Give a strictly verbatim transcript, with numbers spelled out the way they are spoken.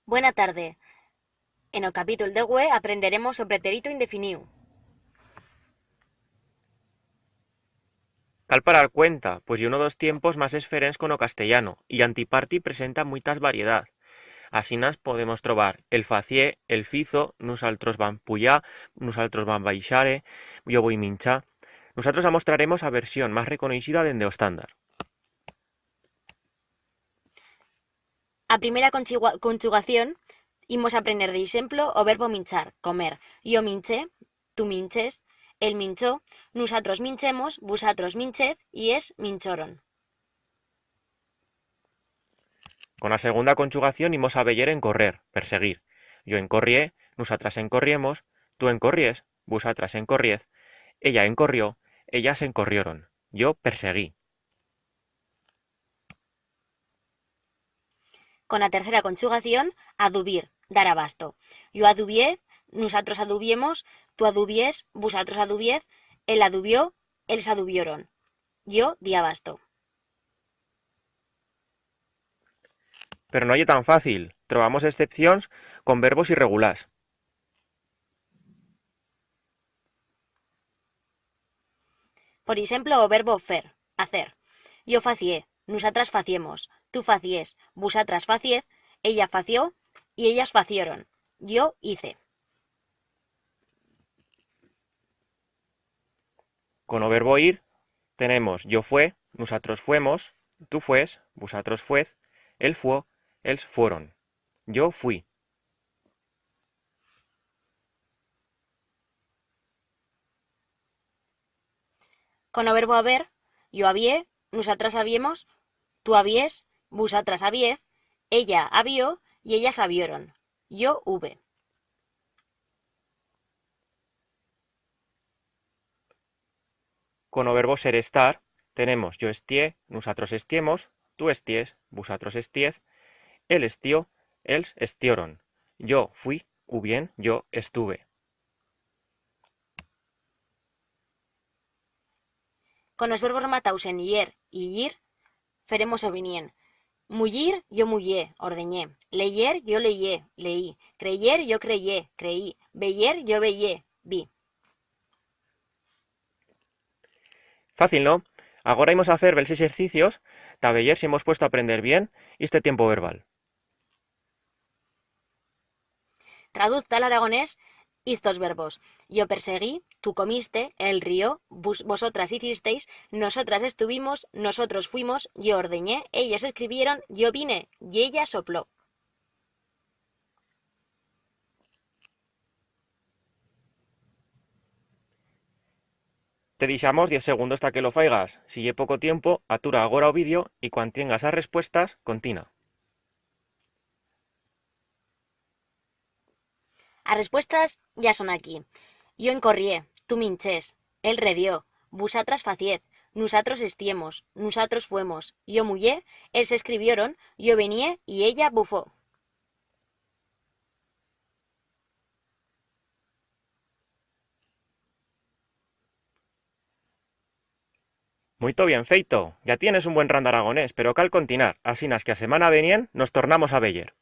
Buena tarde. En o capítol de hue aprenderemos o preterito indefiniu. Cal parar cuenta, pues ye uno d'os tiempos mas esferents con o castellano, y antiparti presenta muitas variedat. Asinas podemos trobar el facié, el fizo, nusaltros vam puyar, nusaltros vam baixare, yo voi minchar. Nusatros amostraremos a versión mas reconoixida dende o estándar. A primera conchigua-, conchugación, imos a prener d'eixemplo o verbo minchar, comer. Yo minché, tu minches, él minchó, nusatros minchemos, vusatros minchez y es minchoron. Con a segunda conchugación imos a veyer encorrer, perseguir. Yo encorrié, nusatras encorriemos, tu encorries, vusatras encorriez, ella encorrió, ellas encorrioron, yo perseguí. Con a tercera conchugación, adubir, dar abasto. Yo adubié, nusatros adubiemos, tu adubiés, vusatros adubiez, él adubió, ells adubioron. Yo di abasto. Pero no ye tan fácil. Trobamos excepcions con verbos irregulars. Por eixemplo, o verbo fer, hacer. Yo facié, nusatras faciemos, tu faciés, vusatras faciez, ella fació y ellas facioron. Yo hice. Con o verbo ir tenemos yo fue, nusatros fuemos, tu fues, vusatros fuez, él fuó, ells fuoron. Yo fui. Con o verbo haber, yo habié, nusatras habiemos, tu habiés, vusatras habiez, ella habió y ellas habioron. Yo hube. Con o verbo ser, estar, tenemos yo estié, nusatros estiemos, tu esties, vusatros estiez, él estió, ells estioron, yo fui, u bien, yo estuve. Con os verbos remataus en ier y yir, feremos o venién. Muyir, yo muyé, ordenyé. Leyer, yo leyé, leí. Creyer, yo creyé, creí. Veyer, yo veyé, vi. Fácil, no? Agora imos a fer bels exercicios ta veyer si hemos puesto a aprender bien iste tiempo verbal. Traduz ta l'aragonés istos verbos. Yo perseguí, tu comiste, él rió, vus-, vosotras hicisteis, nosotras estuvimos, nosotros fuimos, yo ordenyé, ellos escribieron, yo vine y ella sopló. Te dixamos diez segundos ta que lo faigas. Si ye poco tiempo, atura agora o vídeo y cuan tiengas as respuestas, contina. As respuestas ya son aquí. Yo encorrié, tu minchés, él redió, vusatras faciez, nusatros estiemos, nusatros fuemos, yo muyé, ells escribioron, yo venié y ella bufó. Muito bien feito. Ya tienes un buen ran d'aragonés, pero cal continar, asinas que a semana venient nos tornamos a veyer.